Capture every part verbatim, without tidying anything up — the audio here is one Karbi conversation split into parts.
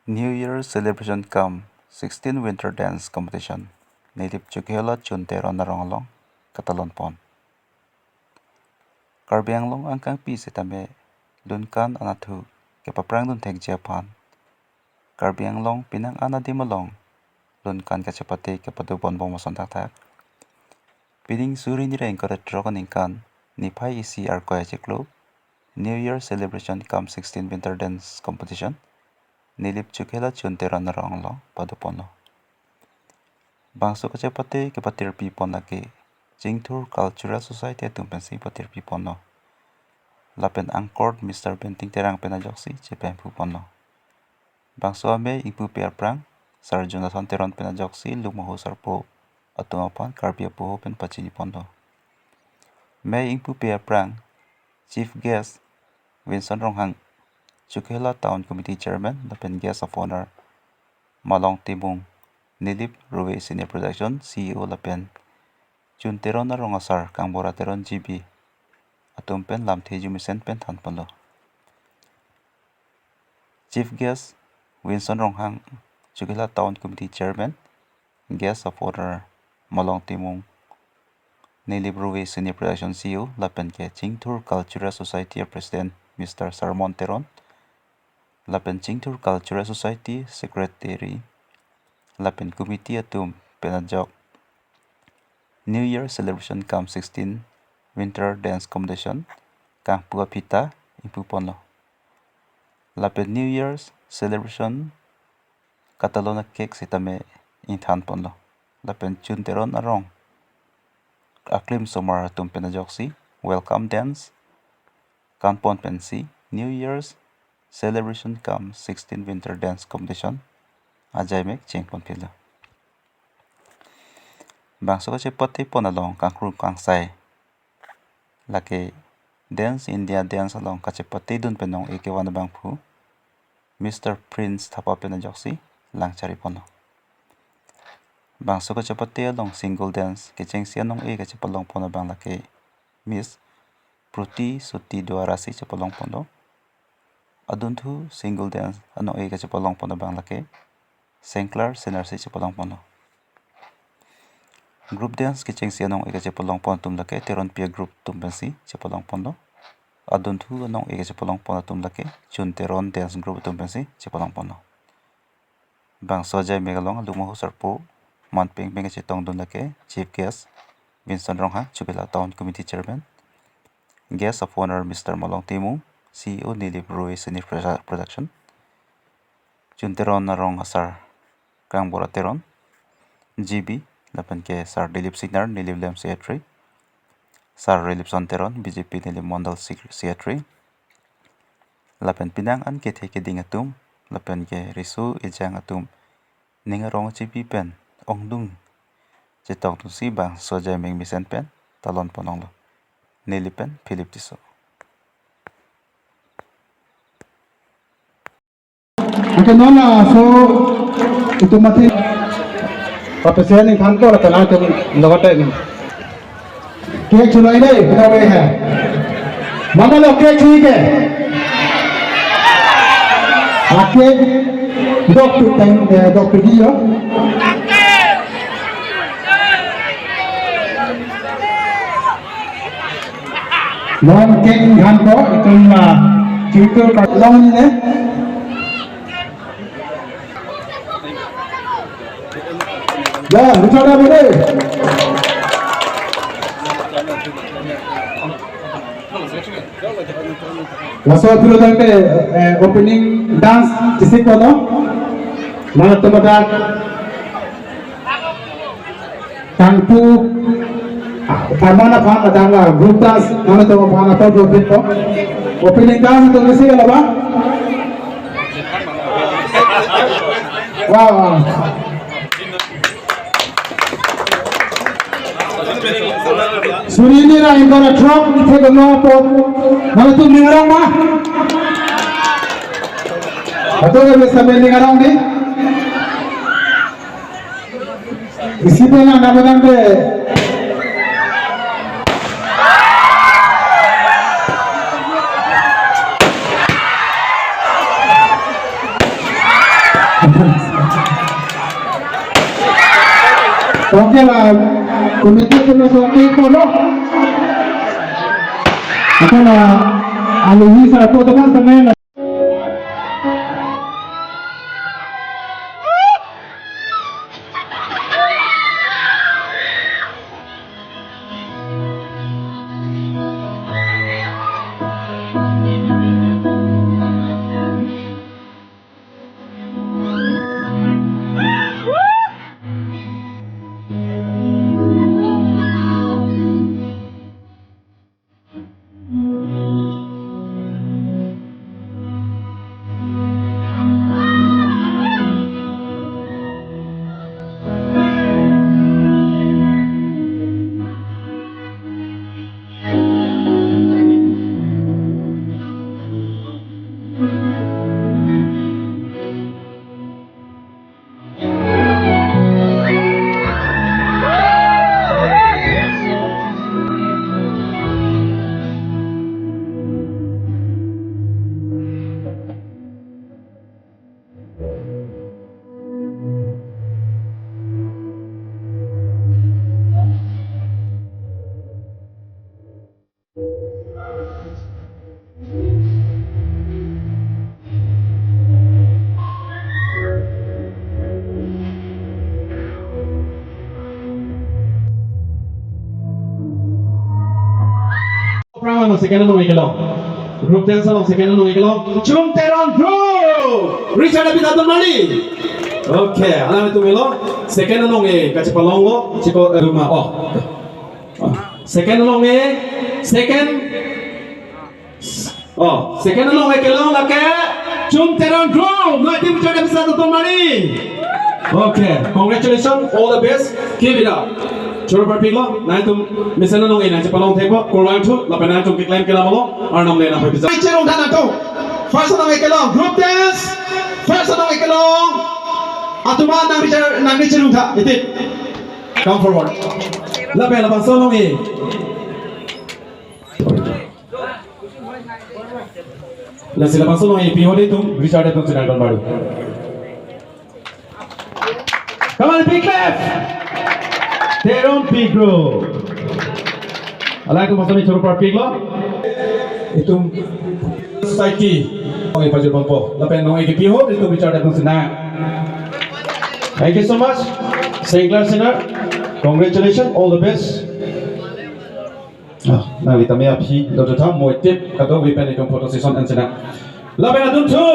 New Year Celebration cum sixteen Winter Dance Competition Nilip Chokihola Chun Teron arong along katalon pon. Karbi Anglong angkangpi sitame lunkan anatthu kepaprang dun thekji aphan Karbi Anglong penang an adim along lunkan kachepate kepado pon bom ason thakthak. Pining suri nireng krethrok aningkan niphai isi Arkoi achiklo New Year Celebration cum sixteen Winter Dance Competition Nilip Chokihola Chun Teron arong along pado ponlo. Bangso kachepate kepatirpi pon lake Chingthur Cultural Society atum pensi patirpi ponlo. Lapen anchor Mister Benting Terang pen ajoksi chepemphu ponlo. Bangso amei ingpupe aphrang Sir Jonathan Teron pen ajoksi Lukmahu Sarpo atum aphan Karbi apoho pen pachini ponlo. Mei ingpupe aphrang Chief Guest Winson Ronghang, Chokihola Town Committee Chairman, lapen Guest of Honor Malong Timung, Nilip Ruve Senior Production C E O lapen Chun Teron arong asar Kangbura Teron G B atum pen lamthe arjumesen pen than ponlo. Chief Guest Winson Ronghang, Chokihola Town Committee Chairman, Guest of Honor Malong Timung, Nilip Ruve Senior Production C E O, lapen ke Chingthur Cultural Society President Mister Sermon Teron, lapen Chingthur Cultural Society Secretary, lapen Committee atum pen ajok New Year Celebration cum sixteen Winter Dance Competition kangpu aphita ingpu ponlo. Lapen New Year's Celebration katalon a-cake sitame ingthan ponlo. Lapen Chun Teron arong aklim osomar atum pen ajoksi Welcome Dance kan pon pensi New Year's Celebration cum sixteen Winter Dance Competition ajaimek cheng ponphilo. Bangso kachepate pon along kangkru kangsai lake Dance India Dance along kachepate dun pen nong-e kevan abangphu Mister Prince Thapa pen ajoksi lang chari ponlo. Bangso kachepate along single dance kechengsi anong-e kachepalong pon abang lake Miss Pruti Suti Duara si chepalong ponlo. Adunthu single dance anong-e kachepalong pon abang lake Sengklar Senar si chepalong ponlo. Group dance kechengsi anong-e kachepalong pon atum lake Teronpi a-group atum pensi chepalong ponlo. Adunthu anong-e kachepalong pon atum lake Chun Teron dance group atum pensi chepalong ponlo. Bangso ajaimek along Lukmahu Sarpo man pengpeng kachetong dun lake Chief Guest Winson Ronghang, Chokihola Town Committee Chairman, Guest of Honor Mister Malong Timung, C E O Nilip Ruve Senior Produ-, Production, Chun Teron arong asar Kangbura Teron G B, lapen ke Sir Dilip Singnar, Nilip Lem Secretary, Sir Rilipson Teron, B J P Nilip Mondal Sec-, Secretary, lapen penang an kethe keding atum, lapen ke riso ejang atum ning arong chipi pen ongdung chetong dunsi bangso ajaimek mesen pen talon ponlonglo. Neli pen Philip Tisso. Oke, non laso itum mati. Kapesen ingthan ko lapen atum logote ni. Cake chulai dei, pina we hai. Mama lo cake chui ke. Ake dok tu teng, eh, dok tu di yo. Non cake ingthan ko, itum la, itum ka long ni ne. Ya, bicara beri. Laso pura tangte, eh, opening dance kisik kono. Mana teman Kangpu, ah, pharman aphan adang la group dance, nangtum aphan apor group ko. Opening dance to misi kala ba? Wah, wah. Suri nireng ingkoi ra throk, ithe kono po. Nangtum ning arong ma? Atau ada sampai ning arong ni? Isi pen nang nang Okay, la committee atum so cake po lo. Ako la alu ni sa po teman teman. Prang ano second anong-e kelong. Group dance along second anong-e kelong. Chum Teron group. Richard David Adomani. Okay, alanglitum lo. Second anong-e kachepalonglo. Chiko, eh, Ruma. Oh. Second anong-e, second. Oh, second anong-e kelong lake Chum Teron group. No, team Richard David Adomani. Okay, congratulations, all the best. Keep it up. Choro parpiklo, nangtum mesen anong-e nangchepalong thekpo, kurvangthu, lapen nangtum keklem ke lamlo, Arnam le nangpapisa. Cherung tha nangtum. First anong-e kelong, group dance. First anong-e kelong. Atum an nang Richard, nang Richard tha, iti. Come forward. Lapen labangso anong-e. Lasi labangso anong-e piho de tum, Richard atum chinang don baru. Come on, big clap. Teron P group. Alangtum masami choro parpiklo. Itum society. Anong-e pajut bompo. Lapen anong-e kepiho, itum Richard atum chinang. Thank you so much. Saint Clair Senior. Congratulations. All the best. Ah, nangli tame aphi lo tha mo tip kadokave pen itum photo session an chinang. Lapen adunthu.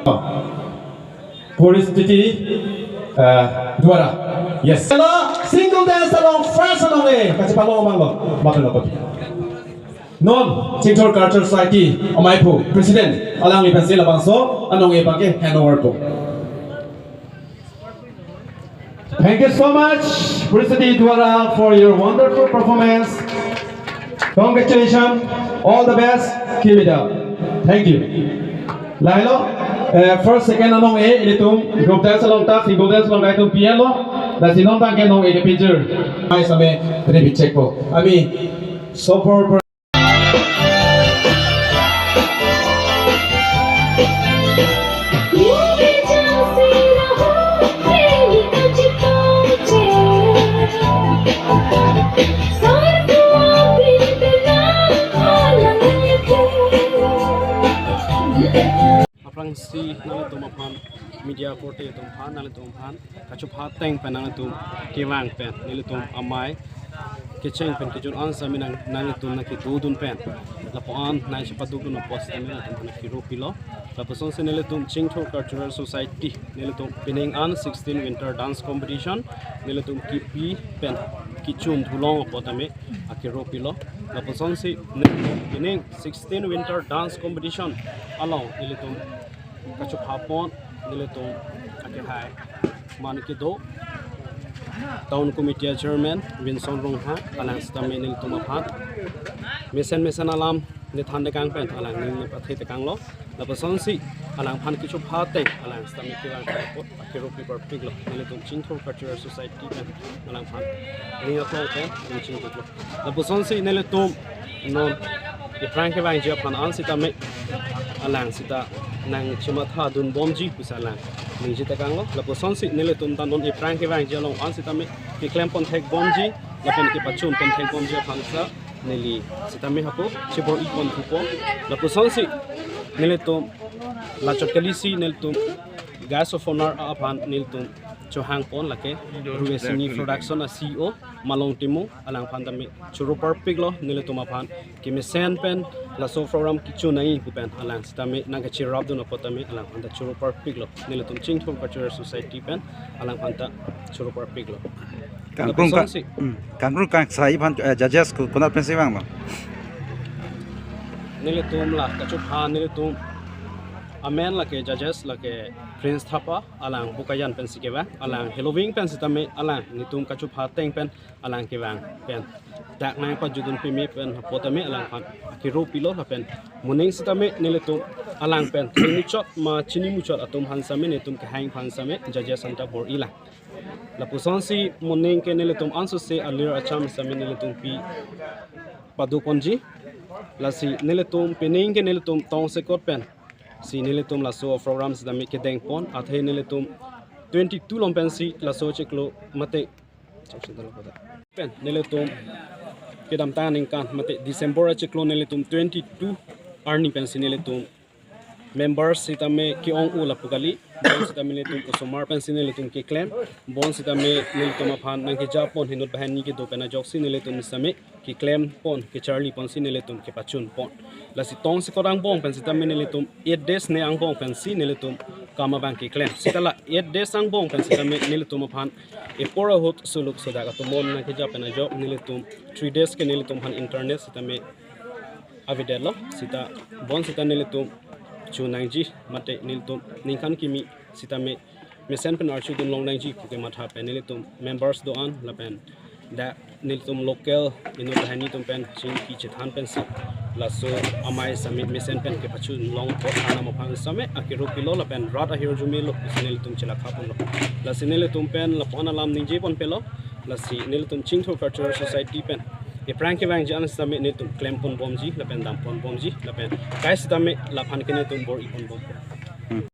Ah. Poristiti, ah, Duara. Yes. Hello, single dance along first anong-e. Kachepalong abanglo. Makan lo pati. Non, Chingthor Culture Society, amaiphu, President, alangli pensi labangso anong-e abangke handover po. Thank you so much, Poristiti Duara, for your wonderful performance. Congratulations, all the best, keep it up. Thank you. Lahelo, eh, first, second anong-e, ilitum group dance along ta, single dance along ta itum pianlo, lasi non abangke anong-e kepijir. Mai same, repeat check po. Ami, so for Aphrangsi nanglitum aphan, media korte atum aphan, nanglitum aphan kachupha ateng pen nanglitum kevang pen nelitum amei kecheng pen kejun an sami nang, nanglitum nangkedodun pen lapu-an nangchepadukdun apot sitame nangtum aphan kero pilo. Lapusonsi nelitum Chingthor Cultural Society nelitum pining an sixteen Winter Dance Competition nelitum kipi pen kechun thulong apot tame akero pilo. Lapusonsi nelitum pining sixteen Winter Dance Competition along nelitum kachupha apot nelitum akehai man kedo Town Committee Chairman Vinson Ronghang, alang sitame nelitum aphan mesen mesen alam nethan tekang pen alang ning nepathe tekanglo. Lapusonsi alangphan kachupha ateng alang sitame kevang apot akero pi parpiklo. Nelitum Chingthor Cultural Society pen alangphan ning aklong pen ning chingthurlo. Lapusonsi nelitum non aphrang kevangji aphan an sitame alang sita nangchematha dunbomji pusi alang ningje tekanglo. Lapusonsi nelitum ta non ephrang kevangji along an sitame keklem ponthekbomji lapen kepachun ponthekbomji aphansi neli sitame hako chebor-i ponthupo. Lapusonsi nelitum lachot kalisi nelitum guest of honor aphan nelitum chohangpon, lake Ruesini Production a-C E O Malong Timung, alangphan tame choro parpiklo nelitum aphan kemesen pen laso program kechun nangji pu pen alang sitame nangkacherapdun apot tame alangphan ta choro parpiklo, nelitum Chingthur Cultural Society pen alangphan ta choro parpiklo. Kangkrung ka-, Lapusonsi. Hmm. Kangkrung kangsai aphan, eh, judges ko-, konat pensi vanglo? Nelitum la kachepha nelitum amen lake judges lake Prince Thapa, alang Bokajan pensi kevang, alang heloving pen sitame alang netum kachepha ateng pen alang kevang pen dak nangpajutdun peme pen apot tame alangphan akero pilo lapen moning sitame nelitum alang pen chini muchot ma chini muchot atum aphan sitame netum kehang aphan sitame judges anta bor-ilang. Lapusonsi moning ke nelitum ansose alir acham sitame nelitum pi padoponji. Lasi nelitum pining ke nelitum tongsekot pensi nelitum laso program sitame kedengpon, athe nelitum twenty-two along pensi laso chiklo mate pen nelitum kedamtang aningkan mate December achiklo nelitum twenty-two arni pensi nelitum members sitame ke-ong-o lapu kali, bonsitame nelitum osomar pensi nelitum keklem, bonsitame nelitum aphan nangkejapon inut banghini kedo pen ajoksi nelitum sitame keklempon, kecharliponsi nelitum kepachunpon. Lasi tongsekot angbong pen sitame nelitum eight days ne angbong pensi nelitum kam abang keklem. Sita la eight days angbong pen sitame nelitum aphan epor ahut suluk sodak atum non nangkejap pen ajok nelitum three days ke nelitum aphan internet sitame avedetlo, sita bonsita nelitum chonangji mate nelitum ningkan kimi sitame mesen pen archudun longnangji puke matha pen nelitum members do-an lapen dak nelitum local inut banghini atum pen chingki chethan pensi laso amei sitame mesen pen kepachun longpo, anam aphan sitame akero pilo lapen rat ahirjume lo pusi nelitum chelakhaponlo. Lasi nelitum pen lapu-an alam ningjeponpelo. Lasi nelitum Chingthur Cultural Society pen ephrang kevangji an sitame nelitum klemponbomji lapen damponbomji lapen kai sitame laphan ke nelitum bor-iponbompo.